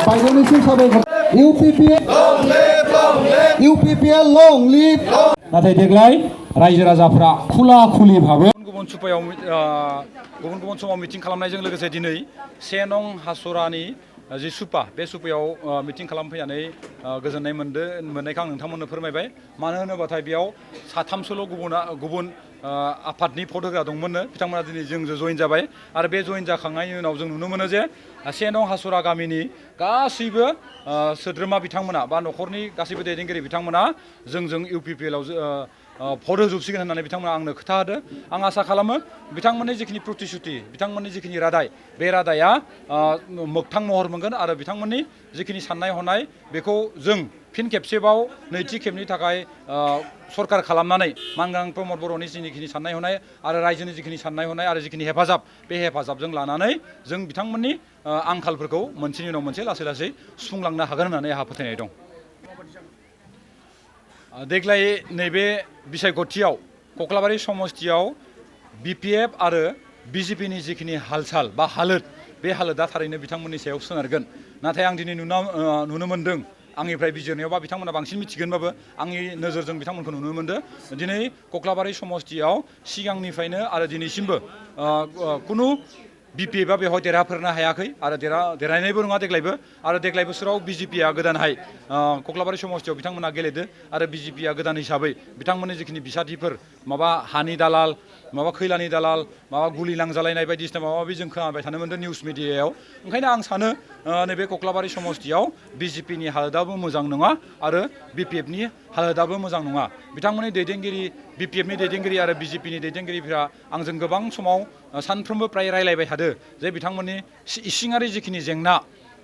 बायदेनिसिम साबायखर इउपिपिएल लं लिभ नाथाय देग्लाय रायजो राजाफ्रा खुला खुलि भाबे गुबुन सुपायाव गुबुन समाव मिटिं खालामनायजों लोगोसे दिनै 1 नं हासरानि जि सुपा बे सुपायाव मिटिं खालामफैनानै गोजोननाय मोननायखौ आं नोंथांमोननो फोरमायबाय मानो होनोबाथाय बेयाव साथामसोल' गुबुन आफादनि भट होग्रा दंमोननो बिथांमोना दिनै जोंजों जइन जाबाय आरो बे जइन जाखांनायनि उनाव जों नुनो मोनो जे 1 नं हासरा गामिनि गासैबो सोद्रोमा बिथांमोना बा न'खरनि गासैबो दैदेनगिरि बिथांमोना जोंजों इउपिपिएलआव भट होजोबसिगोन होननानै बिथांमोना आंनो खोथा होदो आं आसा खालामो बिथांमोननि जिखिनि प्रतिश्रुति बिथांमोननि जिखिनि रादाय बे रादाया मोगथां महर मोनगोन आरो बिथांमोननि जिखिनि साननाय हनाय बेखौ जों फिन खेबसेबाव नैथि खेबनि थाखाय सरकार खालामनानै मानगोनां प्रमद बर'नि जिखिनि साननाय हनाय आरो रायजोनि जिखिनि साननाय हनाय आरो जिखिनि हेफाजाब बे हेफाजाबजों लानानै जों बिथांमोननि आंखालफोरखौ मोनसेनि उनाव मोनसे लासै लासै सुफुंलांनो हागोन होननानै आंहा फोथायनाय दं देग्लाय नैबे बिसायख'थियाव कक्लाबारि समस्तियाव बिपिएफ आरो बिजेपिनि जिखिनि हालसाल बा हालोद बे हालोदा थारैनो बिथांमोननि सायाव सोनारगोन नाथाय आं दिनै नुनो मोन्दों आंनिफ्राय बिजिरनायावबा बिथांमोना बांसिन मिथिगोनबाबो आंनि नोजोरजों बिथांमोनखौ नुनो मोनदों दिनै कक्लाबारि समस्तियाव सिगांनिफ्रायनो आरो दिनैसिमबो कुनु बिपिएफआ बेवहाय देरहाफेरनो हायाखै आरो देरहानायबो नङा देग्लायबो आरो देग्लाय बोसोराव बिजेपिआ गोदानहाय कक्लाबारि समस्तियाव बिथांमोना गेलेदो आरो बिजेपिआ गोदान हिसाबै बिथांमोननि जिखिनि बिसाथिफोर माबा हानि दालाल माबा खैलानि दालाल माबा गुलि नांजालायनाय बायदिसिना माबा माबि जों खोनाबाय थानो मोन्दों निउस मिडियायाव ओंखायनो आं सानो नैबे कक्लाबारि समस्तियाव बिजेपिनि हालोदाबो मोजां नङा आरो बिपिएफनि हालोदाबो मोजां नङा बिथांमोननि दैदेनगिरि बिपिएफनि दैदेनगिरि आरो बिजेपिनि दैदेनगिरिफोरा आंजों गोबां समाव सानफ्रोमबो प्राय रायलायबाय थादों जे बिथांमोननि इसिङारि जिखिनि जेंना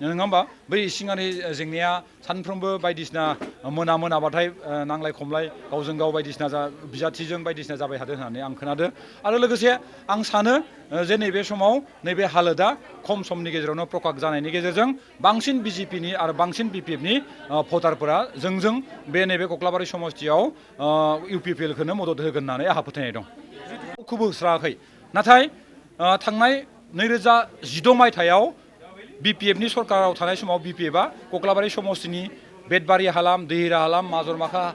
नङा होमबा बै इसिङारि जेंनाया सानफ्रोमबो बायदिसिना मोनाबाथाय नांलाय खमलाय गावजों गाव बायदिसिना बिजाथिजों बायदिसिना जाबाय थादों होननानै आं खोनादों आरो लोगोसे आं सानो जे नैबे समाव नैबे हालोदा खम समनि गेजेरावनो प्रकाश जानायनि गेजेरजों बांसिन बिजेपिनि आरो बांसिन बिपिएफनि भटारफोरा जोंजों बे नैबे कक्लाबारि समस्तियाव इउपिपिएलखौनो मदद होगोन होननानै आंहा फोथायनाय दं खौबो होस्रायाखै नाथाय थांनाय 2016 मायथाइयाव बिपिएफनि सरकाराव थानाय समाव बिपिएफआ कक्लाबारि समस्तिनि बेदबारि हालाम दैहिरा हालाम माजरमाखा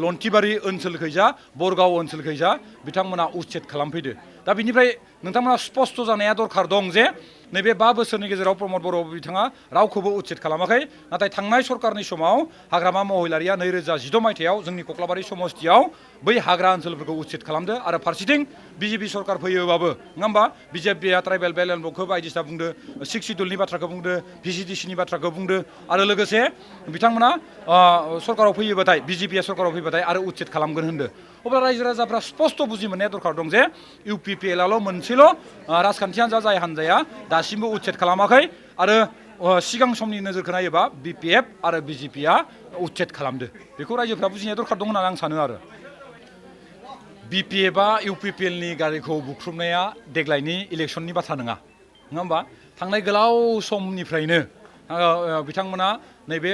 लन्थिबारि ओनसोलखैजा बरगाव ओनसोलखैजा बिथांमोना उच्छेद खालामफैदो दा बिनिफ्राय नोंथांमोना स्पष्ट जानाया दरखार दं जे नैबे 5 बोसोरनि गेजेराव प्रमद बर' बिथाङा रावखौबो उच्छेद खालामाखै नाथाय थांनाय सरकारनि समाव हाग्रामा महिलारिया 2016 मायथाइयाव जोंनि कक्लाबारि समस्तियाव बै हाग्रा ओनसोलफोरखौ उच्छेद खालामदो आरो फारसेथिं बिजेपि सरकार फैयोबाबो नङा होमबा बिजेपिआ ट्राइबेल बेलेन्स ब्लकखौ बायदिसिना बुंदो 6 सिडुलनि बाथ्राखौ बुंदो भिसिडिसिनि बाथ्राखौ बुंदो आरो लोगोसे बिथांमोना सरकाराव फैयोबाथाय बिजेपिआ सरकाराव फैबाथाय आरो उच्छेद खालामगोन होनदो अब्ला रायजो राजाफ्रा स्पष्ट बुजि मोननाया दरकार दं जे इउपिपिएलआल' मोनसेल' राजखान्थि हान्जा जाय हान्जाया दासिमबो उच्छेद खालामाखै आरो सिगां समनि नोजोरखौ नायोबा बिपिएफ आरो बिजेपिआ उच्छेद खालामदो बेखौ रायजोफ्रा बुजिनाया दरकार दं होननानै आं सानो आरो बिपिएफआ इउपिपिएलनि गारिखौ बुख्रुबनाया देग्लायनि इलेक्सननि बाथ्रा नङा होमबा थांनाय गोलाव समनिफ्रायनो बिथांमोना नैबे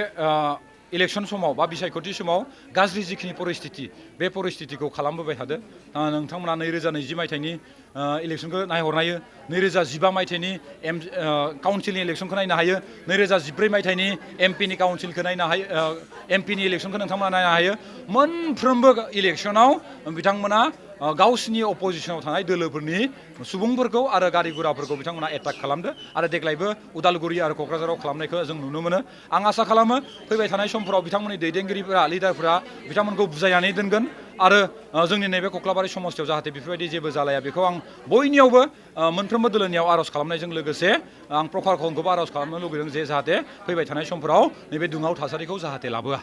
इलेक्शन समाव बा बिसायख'थि समाव गाज्रि जिखिनि परिस्थिति बे परिस्थितिखौ खालामबोबाय थादों नोंथांमोना 2020 मायथाइनि इलेक्शनखौ नायहरनो हायो 2015 मायथाइनि काउन्सिलनि इलेक्शनखौ नायनो हायो 2014 मायथाइनि एमपिनि काउन्सिलखौ नायनो हायो एमपिनि इलेक्शनखौ नोंथांमोना नायनो हायो मोनफ्रोमबो इलेक्शनाव बिथांमोना गावसिनि अपोजिशनाव थानाय दोलोफोरनि सुबुंफोरखौ आरो गारि गुराफोरखौ बिथांमोना एटाक खालामदो आरो देग्लायबो उदालगुरि आरो क'क्राझाराव खालामनायखौ जों नुनो मोनो आं आसा खालामो फैबाय थानाय समफोराव बिथांमोननि दैदेनगिरिफोरा लिडारफोरा बिथांमोनखौ बुजायनानै दोनगोन आरो जोंनि नैबे कक्लाबारि समस्तियाव जाहाथे बेफोरबायदि जेबो जालाया बेखौ आं बयनियावबो मोनफ्रोमबो दोलोनियाव आर'ज खालामनायजों लोगोसे आं प्रखारखौबो आर'ज खालामनो लुगैदों जे जाहाथे फैबाय थानाय समफोराव नैबे दुङाव थासारिखौ जाहाथे लाबोआ